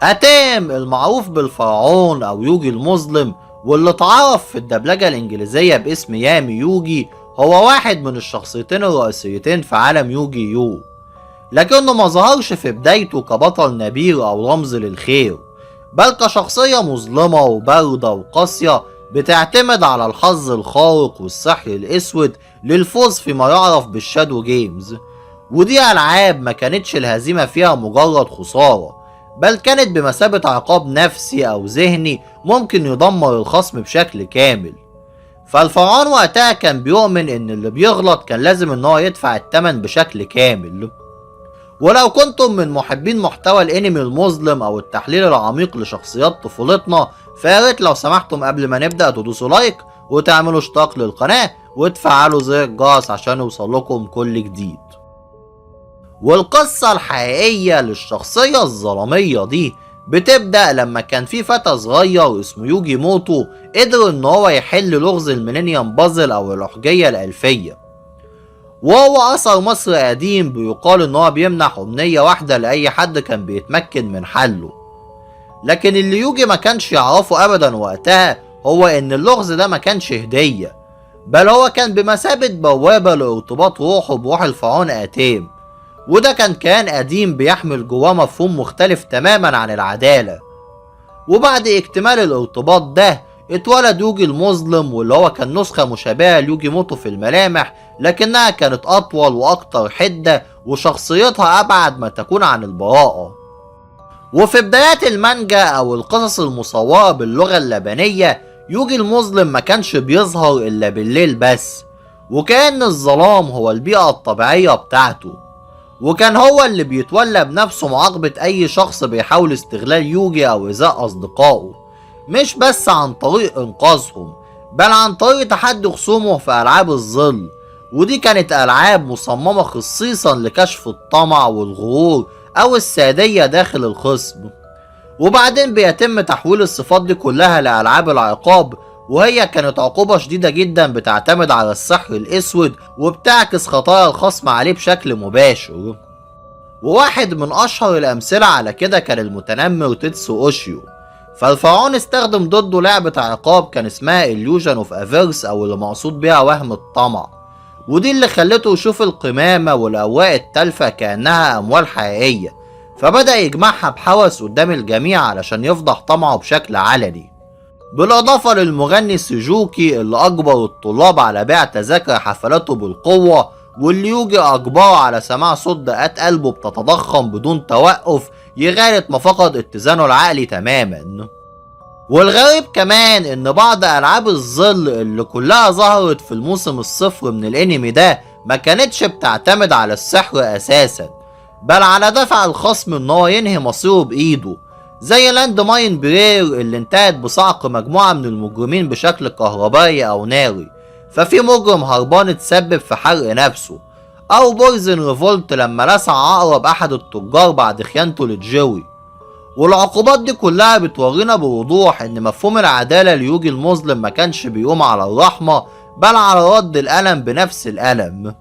أتام المعروف بالفرعون أو يوجي المظلم، واللي اتعرف في الدبلجة الإنجليزية باسم يامي يوجي، هو واحد من الشخصيتين الرئيسيتين في عالم يوجي يو، لكنه ما ظهرش في بدايته كبطل نبيل أو رمز للخير، بل كشخصية مظلمة وباردة وقاسية بتعتمد على الحظ الخارق والسحر الأسود للفوز فيما يعرف بال Shadow Games. ودي ألعاب ما كانتش الهزيمة فيها مجرد خسارة، بل كانت بمثابة عقاب نفسي أو ذهني ممكن يدمر الخصم بشكل كامل. فالفرعون وقتها كان بيؤمن إن اللي بيغلط كان لازم إن هو يدفع التمن بشكل كامل. ولو كنتم من محبين محتوى الانمي المظلم او التحليل العميق لشخصيات طفولتنا، فياريت لو سمحتم قبل ما نبدأ تدوسوا like وتعملوا اشتراك للقناة وتفعلوا زر الجرس عشان يوصل لكم كل جديد. والقصة الحقيقية للشخصية الظلامية دي بتبدأ لما كان في فتى صغير اسمه يوجي موتو قدر ان هو يحل لغز ال Millennium Puzzle او الأحجية الألفية، وهو أثر مصري قديم بيقال ان هو بيمنح أمنية واحدة لأي حد كان بيتمكن من حله. لكن اللي يوجي ما كانش يعرفه أبدا وقتها هو ان اللغز ده ما كانش هدية، بل هو كان بمثابة بوابة لارتباط روحه بروح الفرعون آتيم، وده كان كيان قديم بيحمل جواه مفهوم مختلف تماما عن العدالة. وبعد اكتمال الارتباط ده اتولد يوجي المظلم، واللي هو كان نسخة مشابهة ليوجي موتو في الملامح، لكنها كانت أطول وأكتر حدة وشخصيتها أبعد ما تكون عن البراءة. وفي بدايات المانجا أو القصص المصورة باللغة اللبنية، يوجي المظلم ما كانش بيظهر إلا بالليل بس، وكأن الظلام هو البيئة الطبيعية بتاعته، وكان هو اللي بيتولى بنفسه معاقبة أي شخص بيحاول استغلال يوجي أو إيذاء أصدقائه، مش بس عن طريق إنقاذهم، بل عن طريق تحدي خصومه في ألعاب الظل. ودي كانت ألعاب مصممة خصيصا لكشف الطمع والغرور أو السادية داخل الخصم، وبعدين بيتم تحويل الصفات دي كلها لألعاب العقاب، وهي كانت عقوبة شديدة جدا بتعتمد على السحر الأسود وبتعكس خطايا الخصم عليه بشكل مباشر. وواحد من أشهر الأمثلة على كده كان المتنمر تيتسو أوشيو، فالفرعون استخدم ضده لعبة عقاب كان اسمها Illusion of Avarice أو اللي مقصود بيها وهم الطمع، ودي اللي خلته يشوف القمامة والأوراق التالفة كأنها أموال حقيقية، فبدأ يجمعها بحوس قدام الجميع علشان يفضح طمعه بشكل علني. بالإضافة للمغني سيجوكي اللي أجبر الطلاب على بيع تذاكر حفلاته بالقوة، واللي يوجي أجبره على سماع صوت دقات قلبه بتتضخم بدون توقف لغاية ما فقد اتزانه العقلي تماما. والغريب كمان ان بعض ألعاب الظل اللي كلها ظهرت في الموسم الصفر من الانمي ده ما كانتش بتعتمد على السحر اساسا، بل على دفع الخصم ان هو ينهي مصيره بايده، زي Landmine Prayer اللي انتهت بصعق مجموعة من المجرمين بشكل كهربائي او ناري، ففي مجرم هربان اتسبب في حرق نفسه، او Poison Revolt لما لسع عقرب احد التجار بعد خيانته لجوي. والعقوبات دي كلها بتورينا بوضوح ان مفهوم العدالة ليوجي المظلم ما كانش بيقوم على الرحمة، بل على رد الألم بنفس الألم.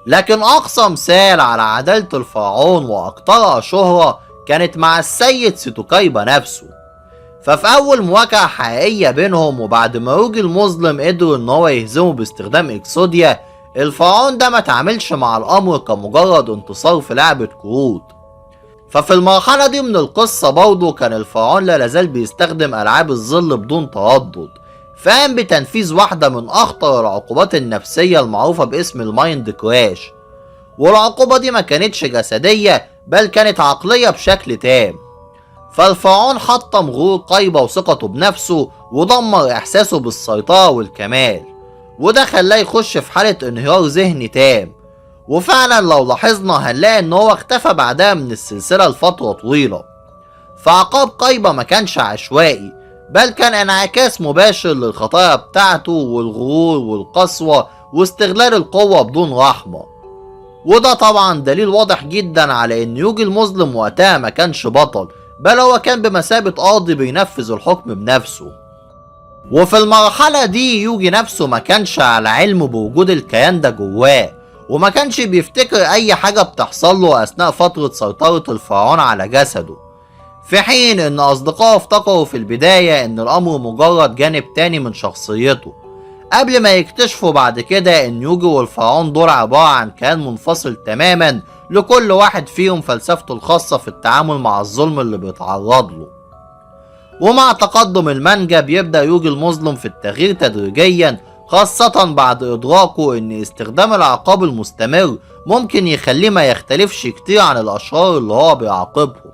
لكن أقصى مثال على عدالة الفرعون وأكثرها شهرة كانت مع السيد سيتوكايبا نفسه. ففي أول مواجهة حقيقية بينهم وبعد ما يوجي المظلم قدر إن هو يهزمه باستخدام إكسوديا، الفرعون ده ما تعاملش مع الأمر كمجرد انتصار في لعبة كروت. ففي المرحلة دي من القصة برضه كان الفرعون لا يزال بيستخدم ألعاب الظل بدون تردد، فقام بتنفيذ واحدة من أخطر العقوبات النفسية المعروفة باسم ال Mind Crash. والعقوبة دي ما كانتش جسدية بل كانت عقلية بشكل تام. فالفرعون حطم غرور قايبة وثقته بنفسه ودمر إحساسه بالسيطرة والكمال، وده خلاه يخش في حالة انهيار ذهني تام. وفعلا لو لاحظنا هنلاقي ان هو اختفى بعدها من السلسلة لفترة طويلة. فعقاب قايبة ما كانش عشوائي، بل كان انعكاس مباشر للخطايا بتاعته والغرور والقسوة واستغلال القوة بدون رحمة. وده طبعا دليل واضح جدا على ان يوجي المظلم وقتها ما كانش بطل، بل هو كان بمثابة قاضي بينفذ الحكم بنفسه. وفي المرحلة دي يوجي نفسه ما كانش على علم بوجود الكيان ده جواه، وما كانش بيفتكر اي حاجة بتحصل له اثناء فترة سيطرة الفرعون على جسده. في حين ان اصدقائه افتكروا في البداية ان الامر مجرد جانب تاني من شخصيته، قبل ما يكتشفوا بعد كده ان يوجي والفرعون دول عبارة عن كيان منفصل تماما، لكل واحد فيهم فلسفته الخاصة في التعامل مع الظلم اللي بيتعرض له. ومع تقدم المانجا بيبدأ يوجي المظلم في التغيير تدريجيا، خاصة بعد إدراكه إن استخدام العقاب المستمر ممكن يخليه ما يختلفش كتير عن الأشرار اللي هو بيعاقبهم.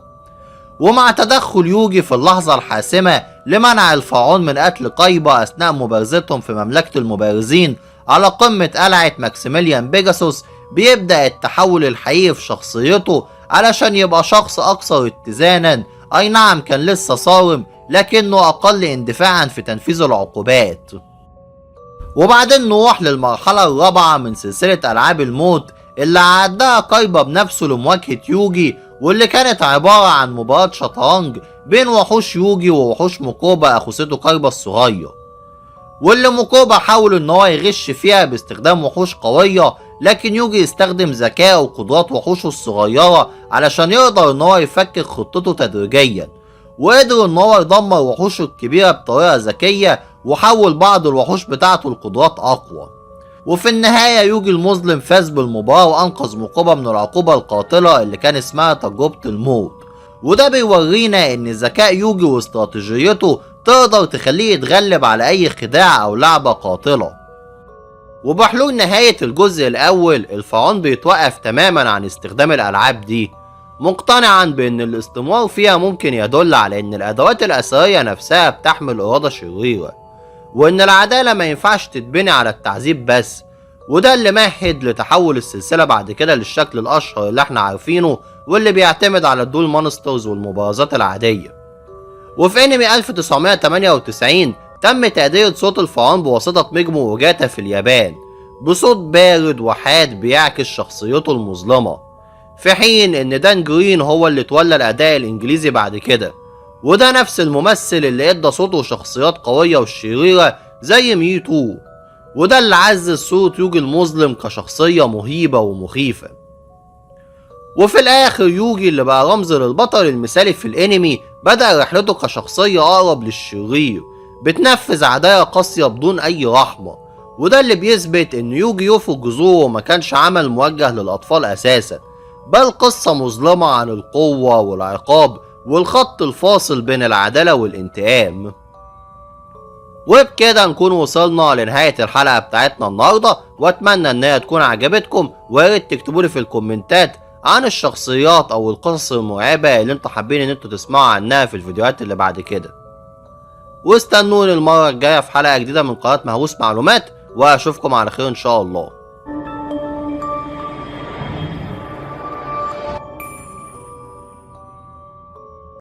ومع تدخل يوجي في اللحظة الحاسمة لمنع الفرعون من قتل كايبا أثناء مبارزتهم في مملكة المبارزين على قمة قلعة ماكسيميليان بيجاسوس، بيبدأ التحول الحقيقي في شخصيته علشان يبقى شخص أكثر اتزانا. أي نعم كان لسه صارم، لكنه أقل اندفاعا في تنفيذ العقوبات. وبعدين نروح للمرحلة الرابعة من سلسلة ألعاب الموت اللي عدها كايبا بنفسه لمواجهة يوجي، واللي كانت عبارة عن مباراة شطرنج بين وحوش يوجي ووحوش موكوبا أخو سيتو كايبا الصغير، واللي موكوبا حاول ان هو يغش فيها باستخدام وحوش قوية، لكن يوجي استخدم ذكاء وقدرات وحوشه الصغيرة علشان يقدر ان هو يفكك خطته تدريجيا، وقدر ان هو يدمر وحوشه الكبيرة بطريقة ذكية وحول بعض الوحوش بتاعته لقدرات اقوى. وفي النهاية يوجي المظلم فاز بالمباراة وانقذ موكوبا من العقوبة القاتلة اللي كان اسمها تجربة الموت. وده بيورينا ان ذكاء يوجي واستراتيجيته تقدر تخليه يتغلب على اي خداع او لعبة قاتلة. وبحلول نهاية الجزء الاول الفرعون بيتوقف تماما عن استخدام الالعاب دي، مقتنعا بان الاستمرار فيها ممكن يدل على ان الادوات الاثرية نفسها بتحمل ارادة شريرة، وان العدالة ما ينفعش تتبني على التعذيب بس. وده اللي مهد لتحول السلسلة بعد كده للشكل الاشهر اللي احنا عارفينه، واللي بيعتمد على ال duel monsters والمبارزات العادية. وفي انمي 1998 تم تأدية صوت الفرعون بواسطة ميجمو أوجاتا في اليابان، بصوت بارد وحاد بيعكس شخصيته المظلمة، في حين ان دان جرين هو اللي تولى الأداء الإنجليزي بعد كده، وده نفس الممثل اللي ادى صوته شخصيات قوية وشريرة زي ميوتو، وده اللي عزز صورة يوجي المظلم كشخصية مهيبة ومخيفة. وفي الآخر يوجي اللي بقى رمز للبطل المثالي في الانمي بدأ رحلته كشخصية أقرب للشرير، بتنفذ عداية قاسية بدون أي رحمة، وده اللي بيثبت إن يوجي يو في جذوره ما كانش عمل موجه للأطفال أساسا، بل قصة مظلمة عن القوة والعقاب والخط الفاصل بين العدالة والانتقام. وبكده نكون وصلنا لنهاية الحلقة بتاعتنا النهاردة، واتمنى انها تكون عجبتكم، وياريت تكتبولي في الكومنتات عن الشخصيات او القصص المرعبة اللي انتوا حابين ان انتوا تسمعوا عنها في الفيديوهات اللي بعد كده. واستنوني المرة الجاية في حلقة جديدة من قناة مهووس معلومات، واشوفكم على خير ان شاء الله.